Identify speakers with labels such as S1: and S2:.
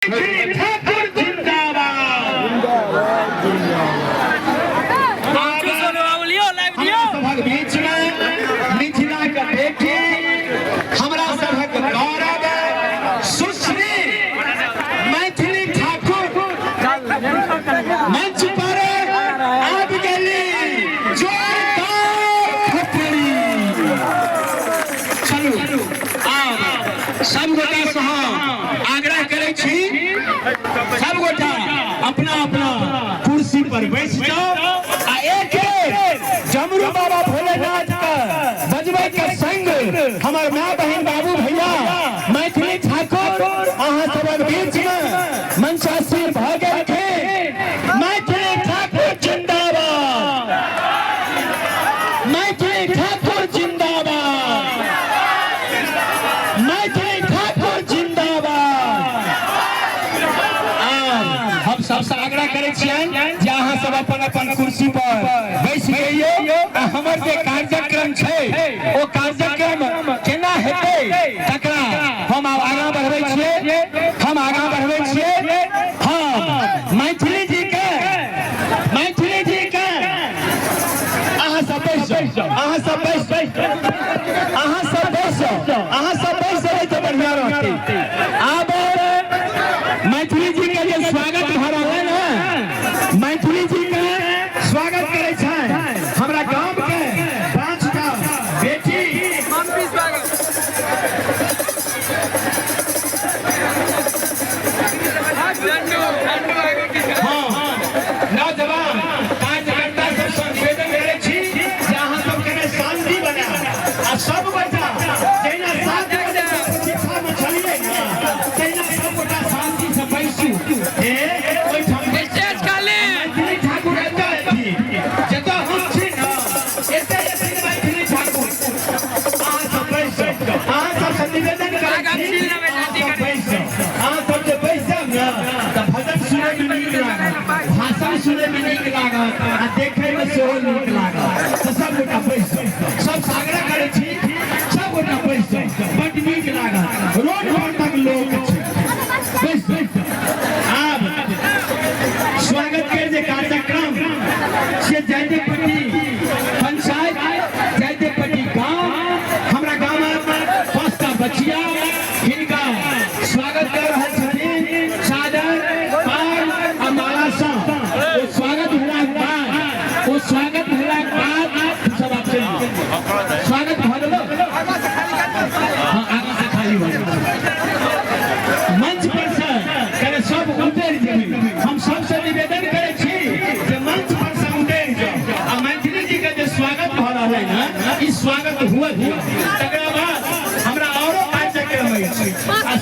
S1: ठाकुर जिंदाबाद। हमरा सभक बीच में मिथिला के बेटी, हमरा सभक गौरव सुश्री मैथिली ठाकुर मंच पर आबि गेली। जोरदार थपड़ी। चलू, आब सब गोटा से हम आग्रह करै छी, सब गोटा अपना अपना कुर्सी पर बैस जाओ आ एक एक जमरू बाबा भोलेनाथ के बजबै के संग हमर माय बहिन बाबू भैया मैथिली ठाकुर अहाँ सबक बीच में मंचासीन भऽ गेलखिन। मैथिली ठाकुर जिंदाबाद, मैथिली ठाकुर जिंदाबाद, मैथिली ठाकुर जिंदाबाद। हम सबसे आग्रह करै छियनि जे अहाँ सब अपन अपन कुर्सी पर बैस जइयौ आ हमर जे कार्यक्रम छै ओ कार्यक्रम केना हेतै तकरा हम आब आगाँ बढ़बै छियै। हम आगाँ बढ़बै छियै। हम मैथिली जी के, मैथिली जी के, अहाँ सब बैस जाउ, अहाँ सब बैस, अहाँ सब बैस जाउ, अहाँ सब बैस जेबै तऽ बढ़िया रहतै। आब मैथिली जी के जे स्वागत भऽ रहल है, मैथिली जी के स्वागत करै छै हमरा गाम के 5टा बेटी। हाँ, नौजवान कार्यकर्ता सबसँ निवेदन करै छी जे अहाँ सब कने शांति बनाउ आ सब गोटा जहिना 7 बजे प्रतीक्षामे छलियै ने तहिना सब गोटा शांतिसँ बैसू। हे ओहिठाम मैथिली ठाकुर एतऽ एथिन, जतऽ हम छी ने एतऽ एथिन मैथिली ठाकुर। अहाँ सब बैस जाउ। अहाँ सबसँ निवेदन करै छी, अहाँ सब बैस जाउ। अहाँ सब जे बैस जाउ ने तऽ भजन सुनैमे नीक लागत, भाषण सुनैमे नीक लागत आ देखैमे सेहो नीक लागत। तऽ सब गोटा बैस जाउ। सब आग्रह करै छी, सब गोटा बैस जाउ, बड्ड नीक लागत। रोड पर तक लोक छै, बैस जाउ। आब स्वागत के जे कार्यक्रम से जयदेवपट्टी पंचायत, जयदेवपट्टी गांव, हमरा गांव में 5टा बचिया हिनका स्वागत कर रहल छथिन चादर पाग आ माला सँ। ओ स्वागत भेलाक बाद, ओ स्वागत भेलाक बाद सब आप चलि जाउ। स्वागत भऽ गेल। हाँ, आगाँ से खाली भऽ गेल। मंच पर से कने सब उतरि जेबै। हम सबसे निवेदन करै छी जे मंच पर से उतरि जाउ आ मैथिली जी के जे स्वागत भऽ रहल है ने, ई स्वागत हुए दियौ। तकरा बाद हमरा औरो कार्यक्रम अछि आ